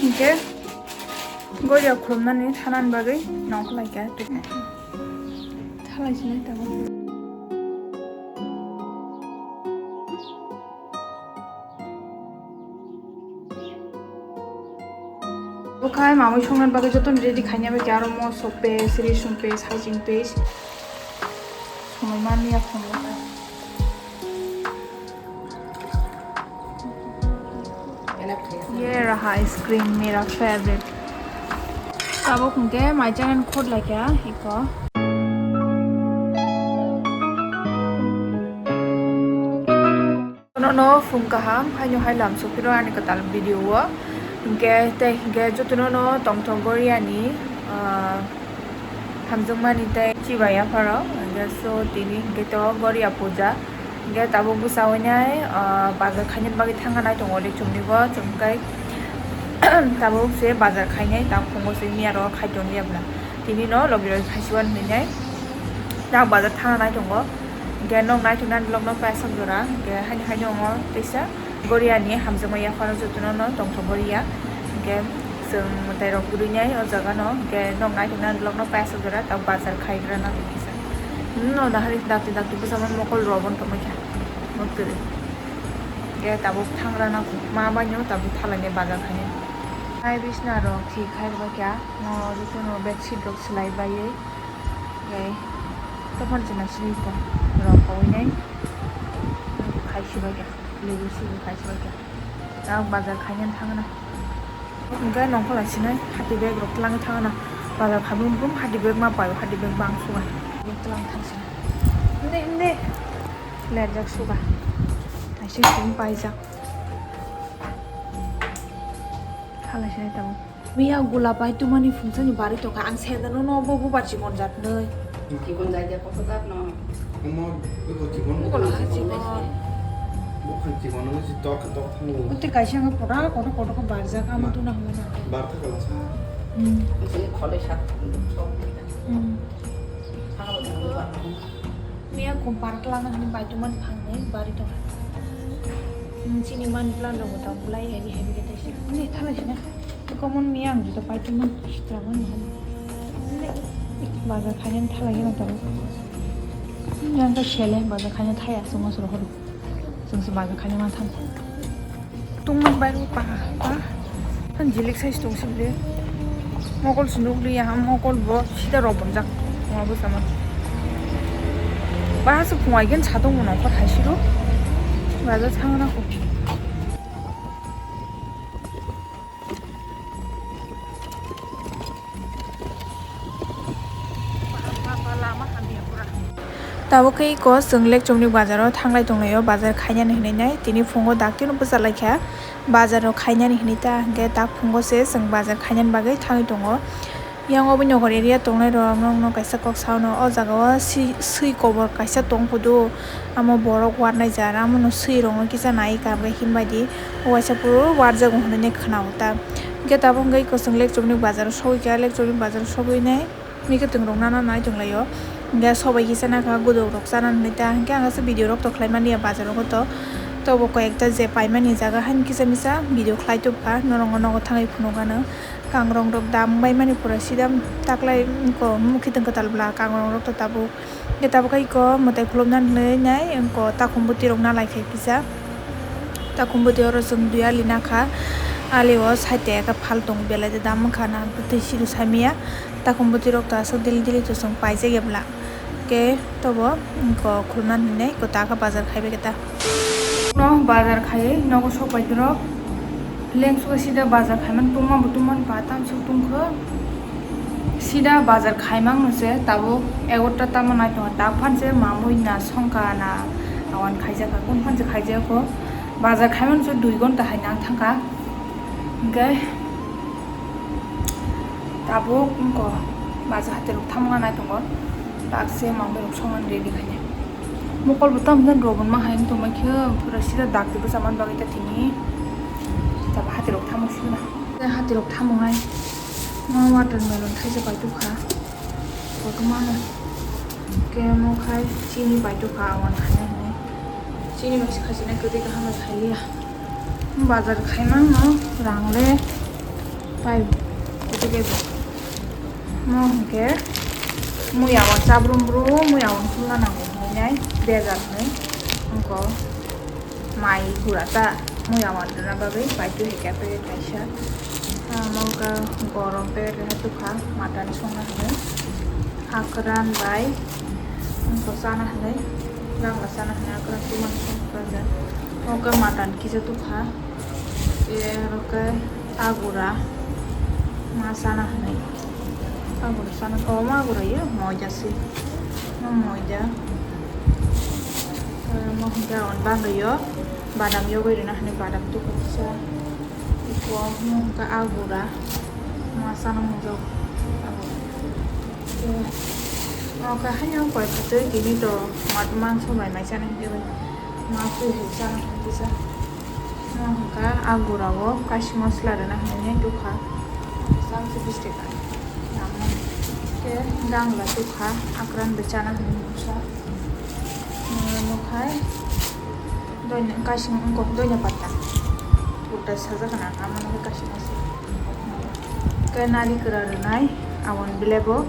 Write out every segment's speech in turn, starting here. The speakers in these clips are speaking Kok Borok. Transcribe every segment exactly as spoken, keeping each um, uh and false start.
Hinkhe goria khulumnani thanani bagwi nongkhor laikha. Thalai sinai tabuk. Bukhai mamui songna bagwi jotono ready khaina bagwi aro moso paste, risum paste, hajing paste. Songwi mani ya phone. ये रहा आइसक्रीम, मेरा favourite. Tabuk hwnkhe mai channel khot laikha iko. Nono phung kaham, haino hai lam sokiro ani kwtal video o. Hwnkhe tei hwnkhe jotono no tongthok goriani, ah, hamjakmani tei chibai yapharo. Hwnkhe so tini hwnkhe to goria puja. Hwnkhe tabuk bwsa winai, ah, bazar khaina bagwi thangna nai tongo de chumni bo, chumkai tabuk se bazar khainai, tak phungo se miya ro khai tongya bwla. Tini no logi logi khaisiwan hinai tak bazar thangna nai tongo. Hwnkhe nok naithoknani vlog no paisa jora, hwnkhe haini haino tongo teisa goriani hamjakma yapharo jotono no tongthok goria. Hwnkhe chwng mwtai rok kwrwinai o jaga no, hwnkhe nok naithoknani vlog no paisa jora, tak bazar khaigrana kisa. Hmm, no nahari dakti dakti bwsa mokol rw bon tongmai kha. Nok kwrwi. Hwnkhe tabuk thangrana ma baino tabuk thalaini bazar khainai. Hai bisna rok thik khai rwbaikha, no jotono bedsheet rok swlai baiwi. Hwnkhe tophor chwla sriko rok kowinai khai sibaikha, lebu sibu khai sibaikha. Tabuk bazar khaina thangna. Hwnkhe nongkhor lai sinai hati bag rok twlangwi thangna. Bazar khaibrum brum hati bag ma paio, hati bag bang suga. Twlang thang sinai. Hwndi, hwndi. Lerjak suga. Naising sing paijak. Halai sinai tabuk. Miya gula pai tumani phungsani bari tongkha. Ang sendano no bo bubar chikon jat nai. Chikon jat ya kosa jat no. Omo, iko chikon. Iko laha chikon. Bukhang chikon no si tor kha tor thango. Ote kaisa ang pura kotor kotor ko barjak amo tuna hwnwi na. Bartha kala sa. Hmm. Sini kholai sak sok. Hmm. Miya kom park lana hwnwi bai tongmani phangnwi bari tongkha. Hmm, chini mani plan rok bo tong bulai heavy heavy khe taisa. Ni thalai sina. Common miya ang juta pai tongmani sitra mani hwnwi. Bazar khainani thalai gana tong. Yang ka sele bazar khaina thaya songma soro horo. Chwng se bazar khaina ma thang. Tungma bai rw pa pa. Han jilik size tong sibli. Mokol se nukliya, ha mokol bo sida rw bonjak. Tungma bwsa ma. Ba se phungai gen sa tong bono kor hai siro. Bazar thang na ko. Tabuk khe iko chwng Lekchomni bazaro thanglai tonglaio, bazar khainani hinwi nai. Tini phungo daktino bwchalaikha bazaro khainani hinwi ta, hwnkhe tak phungo se chwng bazar khainani bagwi thangwi tongo. Yang obo nokar area tongnai rok nokno kaisa kok sao no, o jaga o swi, swi kobor kaisa tong phudu. Amo borok warnai jar, amo no swi rok no kisa nai ka bai himbai di. O waisa puro warjago hinui khna o ta. Hingke tabuk hingke eko chwng Lekchomni bazar o sogwi kha, Lekchomni bazar o sogwi nai mikhe twng rok nana nai tong lai o. Hingke sobai kisa nai kha, godok rok chana hinui ta. Hingke ang kaisa video rok to khlai mani ya bazar rogo to. Tobo koi ekta je pai mani jaga haino kisa misa video khlai tubkha, norok no nogo thangwi phunuk anw. Kangrong rok dam bai mani pura sidam taklai ko mukhe tong kwtal bla kangrong rok to tabuk. Hingke tabuk khe iko mwtai khulumna hinui nai, wngko takhum bwtwi rok nalai khe kisa. Takhum bwtwi oro chwng dui ali nakha, ali o side khe phal tongo belai de dam wngkha na bwtwi sidu samya. Takhum bwtwi rok to aswk dili dili to chwng paijak ya bwla. Hingke tobo wngko khulumna hinui nai, iko ta khe bazar khai bai khe ta. No bazar khai nogo sok bai rok. Lengsuka sida bazar khaimani tongma bo tongmani ba tamsok tongkha. Sida bazar khaimang no se tabuk egarota tamo nai tongo, tak phan se mamui na songkha na awan khaijak kha, kun phan se khaijak kho. Bazar khaimani se dui gonta hai nang thangkha. Hingke tabuk wngkha bazar hati rok tamo nai tongo, tak se mamui rok songmani ready khainai. Mokol bo tamo jani rw bonma hai wng tongma khe pura sida dakti bwsa man bagwi ta tini. Jaba hati rok thamo sina. Hati rok thamo hai. Ma watermelon thaisa pai tubkha. Kotorma no. Kemo khai chini pai tubkha awan khaina hinui. Chini bai se khachina kwtwi kaham bai khailia. Bazar khaimang no rang le. Pai, ito kebo. Mo hwnkhe muya o chabrum brum, muya o chumna nango hinwi nai, desert ni. Wngkha mai gura ta, muya o rwna bagwi paitwi hai khe packet kaisa. Ah, mo wngkha gorom packet kaisa tukha, mutton songna hinwi. Hakran bai wngkha chana hinwi, gangla chana hinwi hakran twi mani songkha. Mo wngkha mutton kisa tukha. Aro khe agura ma chana hinwi. Agura chana, o ma agura yo moida se. No moida. Mo hwnkhe on bagwi yo badam yogwi rwna hinwi badam tukha kisa. Iko mo hwnkhe agura ma chana mungjago. Oka haino koi khatwi tini to mat mangso bai mai chana hinwi bai ma twi hai chana hinwi kisa. Mo hwnkha agura o kaisa masla rwna hinwi tukha. Samse bish taka. Namo. Ke gangla tukha akran bai chana hinwi mungsa. Mo khai doina kaisa wngkok doina pata. Purta sajak na amano kaisa masla. Ke nari kwra rwnai, aboni belai bo.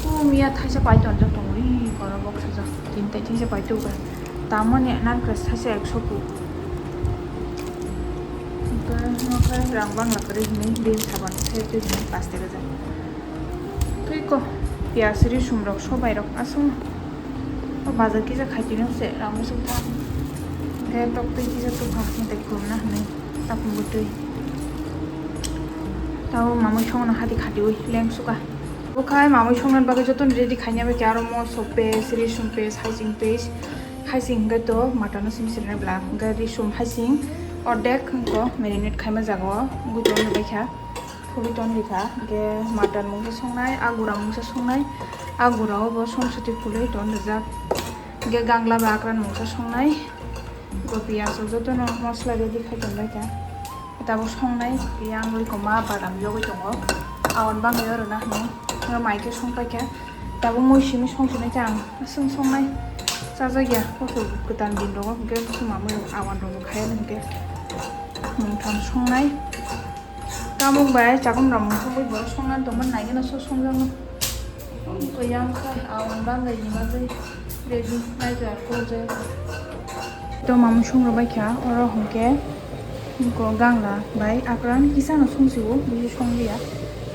O miya thaisa pai tonjak tongo, ri koro boksajak. Tini tai thaisa pai tuga. Tamoni narikra thaisa ekso ku. Hwnkhe nokha rang bangla kwrwi hinwi bini saban se twi hinwi paste rwjak. Tei ko piyaj risum rok sobai rok aswk. O bazar kisa khaitino se rang bwswk thang. Hwnkhe tok twi kisa tukha hwnkhe khulumna hinwi tapung bwtwi. Tabo mamui songno hati khatiui lengsuka. Bukhai mamui songna bagwi jotono ready khaina bai khe aro moso paste, risum paste, hasing paste, hasing hwnkhe to mutton no simi simi bla hwnkhe risum hasing ordek hwnkhe marinate khaima jaga o wngwi tongwi baikha. Phulwi ton rikha, hwnkhe mutton mungsa songnai, agura mungsa songnai, agura o bo songsuti phulwi ton rijak, hwnkhe gangla ba akran mungsa songnai, hwnkhe piyaj rok jotono mosla ready khai ton baikha, tabuk songnai, yang rwi koma badam yogwi tongo, aboni bagwi oro nahno, hwnkhe mai khe song paikha, tabuk mui simi song sinai khe ang aswng songnai, chajakya, kothok kwtal din rogo, hwnkhe mamui rok awan rogo khaiya hwnkhe mungtham songnai. Tamuk bai chakung rok mungsa bai borok songna tongma nai gana so songjakno. Koi yang kha awan banglaini bagwi ready nai to ar kok jai. To mamung song rok bai kha oro hwnkhe ko gangla bai akran kisa no song si o bisi song liya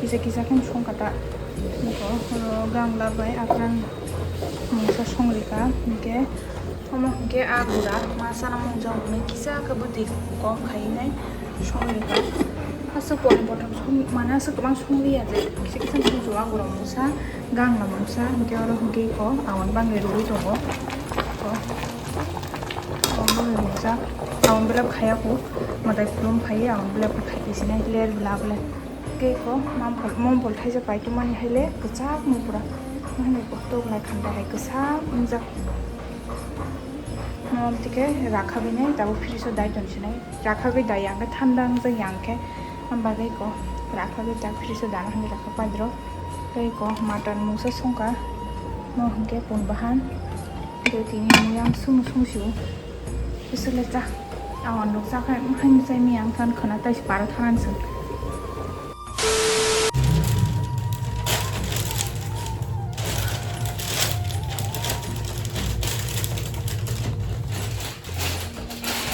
kisa kisa khe song kha ta. Ko oro gangla bai akran mungsa song rikha hwnkhe. Omo hwnkhe a gura ma chana mung jok hwnwi kisa khe bwtwi kom khai nai songwi rwkha. Aswk pori botham song mane aswk kwbang song liya je kisa kisa song jok a gura mungsa gangla mungsa hwnkhe oro hwnkhe eko awan bangwi rwui tongo. Ko awan bangwi mungsa awan belai khaya kho mwtai khulum phaiwi awan belai khai twi sinai ler bla bla. Tei ko mampol, mampol thaisa paitwmani haile kwchak mung pura. Mane kotor lai khamda hai kwchak wngjak. Mo tike rakha bini tabuk fridge o dai ton sinai. Rakha bai dai yang khe thanda wngjak yang khe. Am bagwi ko rakha bai tak fridge o dana hinwi rakha paidro. Tei ko mutton mungsa songkha. Mo hwnkhe pun bahan. Tei tini mui ang sung sung sio. Bisile cha. Awan rok cha khai, mphai ni chai mi ang khan khana tai para tharan sung.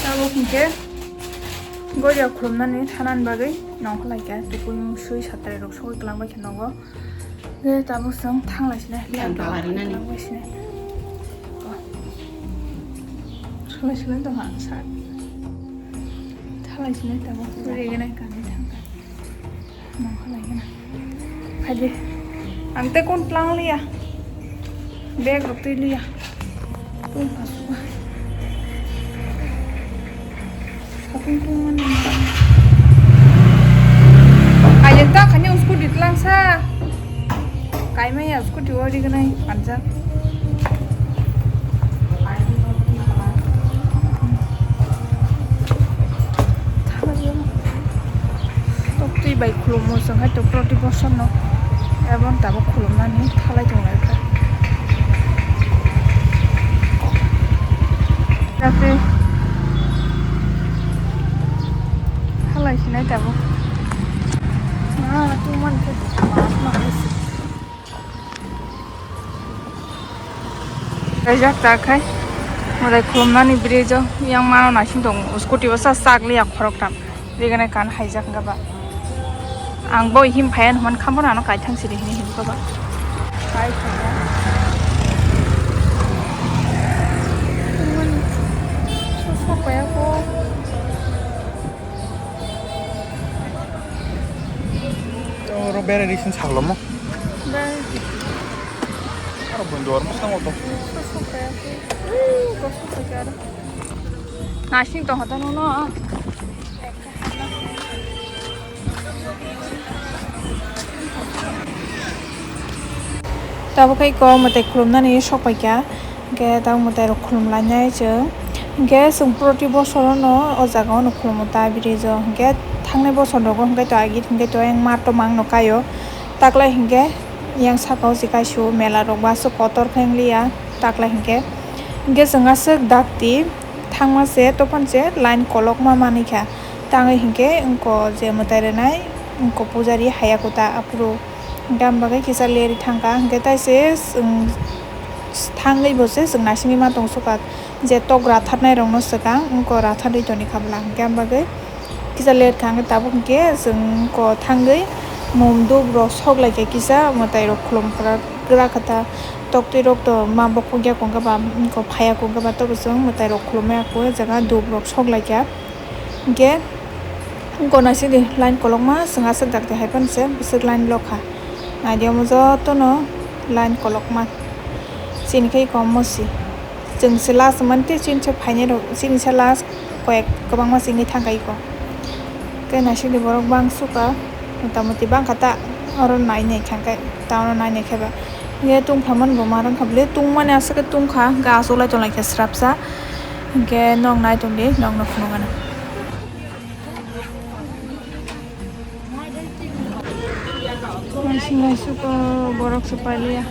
Tabuk hwnkhe goria khulumnani thanani bagwi nongkha lai kha tukui sui satrai rok sogwi kwlangbai khe nogo. Ge tabuk chwng thanglai sinai. Ang kala rinani. Thanglai sinai. Ko. Thanglai sinai tongkha ang sak. Thanglai sinai tabuk. Riginai kanwi thangkha. Nongkha lai gana. Phaidi. Ang tei kun tlang liya. Bag rok twi liya. Tong pha suka. Sapung tong mani. Ayen ta khani scooty tlang sa. Kaimaya scooty o rignai panjak. Twi bai khulumo chwng hai to proti bosor no. Ebon tabuk khulumnani thalai tonglai kha. Jate halai sinai tabuk. Ah, tu man khe. Kaijak ta khai. Mwtai khulumnani bridge o yang mano naising tong scooty o sa sak liya khorok tam. Rigana kan haijak ga ba. Ang bo him phaya hwn khambo nano kaithang sidi hini him ko ba. Kai khaya. Sok paya ko. Oro berai ri sini saglomo. Bai. Aro bundo oro mosang oto. Sok paya ko. Ui, kosok paya aro. Nasing tong hoda nono. Tabuk hai ko mwtai khulumnani sok paikha, hwnkhe tabuk mwtai rok khulum lainai chwng, hwnkhe chwng proti bosorono o jaga o khulumo ta bridge o, hwnkhe thangnai bosor rogo hwnkhe to agi hwnkhe to ayang ma tomang no kaio, taklai hwnkhe yang saka o se kaisio mela rok baso kotor khe wng liya, taklai hwnkhe, hwnkhe chwng aswk dakti. Thangma se topan se line kolokma manwi kha. Tangwi hinkhe wngko je mwtai rwnai wngko pujari haya kuta aphuru. Hinkhe ang bagwi kisa leri thangkha. Hinkhe taise chwng thangwi bo se chwng naisingwi ma tong sukha. Je tok ratharnai rokno swkang wngko ratharwi toni kha bwla. Hinkhe ang bagwi kisa leri thangkhe tabuk hinkhe chwng wngko thangwi mum dup rok sok lai kha kisa mwtai rok khulum gra kha ta. Toktwi rok to ma bokhok ya kung khe ba, wngko phaya kung khe ba, tobo chwng mwtai rok khulumya kung jaga dup rok sok lai kha. Hinkhe wngko naisingdi line kolokma chwng aswk dakti hai phano se bwswk line lok kha. Naidi omo jotono line kolokma chini khe eko mosi. Chwng se last mantwi chini se phainai rok, chini se last koyek kwbangma chini thangkha eko. Tei naisingdi borok bang sukha, mota moti bang kha ta oro nai nai thangkhe, ta oro nai nai khe ba. Ye tungphaimani bo ma rang kha bwle, tungmani aswk khe tungkha, hwnkhe achuklai tong lai khe srapsa. Hinkhe nok nai tongdi, nokno phunukgana. Naising naisukgo borok se pailiya.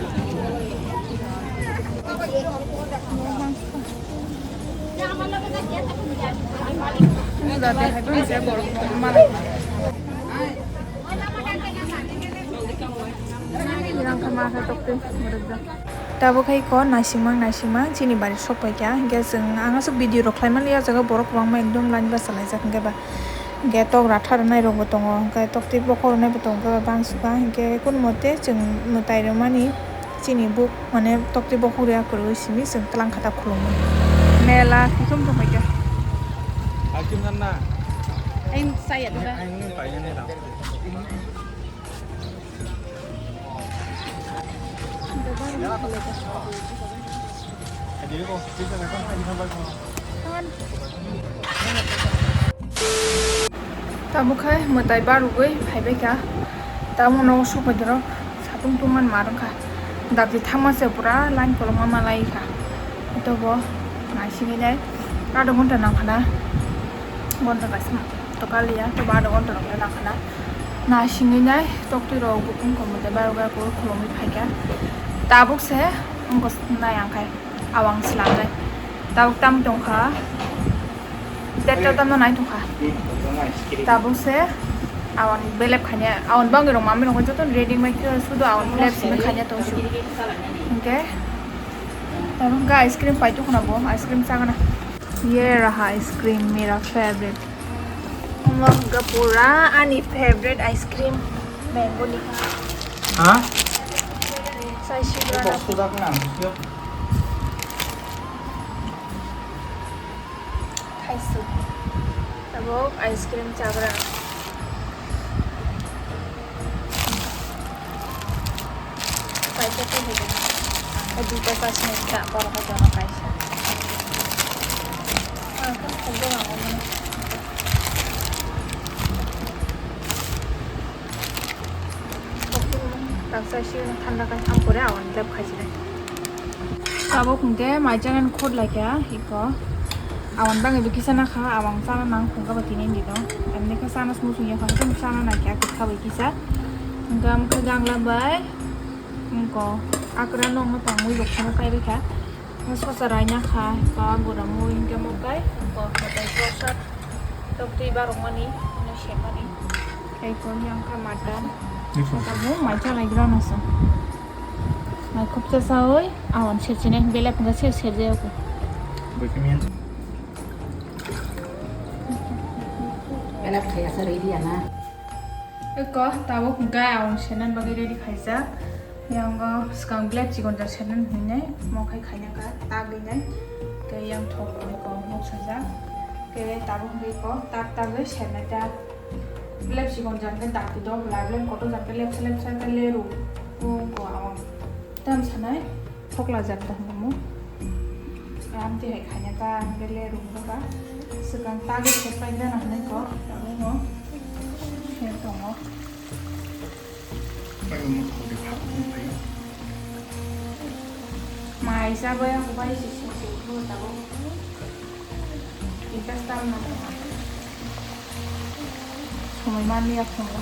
Tabuk hai ko naisingmang naisingmang chini bari sok paikha, hinkhe chwng ang aswk video rok khlaimani o jaga borok kwbangma ekdom line bachalaijak hinkhe ba. Hinkhe tok ratha rwnai rokbo tongo, hinkhe toktwi bokhok rwnaibo tongo, hinkhe ba bang sukha, hinkhe kunu mote chwng mwtai rwmani chini buk mane toktwi bokhok rwya kwrwi simi chwng twlang kha ta khulumwi. Mela kichum tongkha khe. Akim nanna. Ain saya diba. Ain paiyani rang. Tamo khai mwtai barugwi phaibai kha. Tamo nogo sokbai dorok satung tungmani ma rwngkha. Dakti thangma se pura line kolokma malai kha. Ito bo naisingwi nai adha ghonta nangkha na. Ghonta kaisa. To kaliya, to ba adha ghonta rok le nangkha na. Naisingwi nai toktwi rok bukung komo de barugwi akwrwi khulumwi phaikha. Tabuk se wngkha nai ang khai awang slamnai. Tabuk tam tongkha. Date tam no nai tongkha. Tabuk se awang belep khanya, awang bangwi rok mami rok joto ready mai khe sudu awang belep simi khanya tong su. Hinkhe tabuk ice cream pai tongkha na bo, ice cream chagana. Ye raha ice cream mera favorite. Omo hwnkha pura ani favorite ice cream, mango ni. Ha? Sai sigra na. Box to dak na, bukyo. Khaisu. Tabuk ice cream chagra. Kaisa tei hai jana. Hai duita chasni ta borok hai jana kaisa. Ah, kan khobor ang mano. Taksa isi thanda kan ang pore awan lep khai sinai. Tabuk hwnkhe mai chanani khot laikha iko. Awan bangwi bo kisa nakha, awang chana nang khungka ba tini ni do. Emni khe chana smu sungya kha, chana naikha kwkha bai kisa. Hwnkhe amkhe gangla bai wngko akra nokno tangwi bo kheno kaibai kha. Sosa raina kha, ba gura mui hwnkhe mo kai wngko mwtai prosad toktwi barokmani hwnwi semani. Tei ko yang ka mata. Tabuk mai chalai gra nasa. Mai khopsa sawi, awan serchine, belai phunga ser serjaya ko. Belai phaya sa ready ana. Eko, tabuk hwnkhe ang senan bagwi ready khaijak. Yang o swkang black chikon ja senan hinwi mo khai khaina kha, tagwi nai. Tei yang thok eko mok sajak. Tei tabuk hwnkhe eko tak tagwi senai ta. Black chikon ja hwnkhe dakti do, black kotor ja hwnkhe lepsa lepsa khe leru. Eko ang tam sanai. Thokla jak tong mo. Amtwi hai khaina ta bele rung ba. Swkang tagwi se pai gana hinwi ko. Tabuk no. Khe tongo. Mai sa bai ang bai si si si ko tabuk. Tinta stam na. Somoi mani ya phone ko.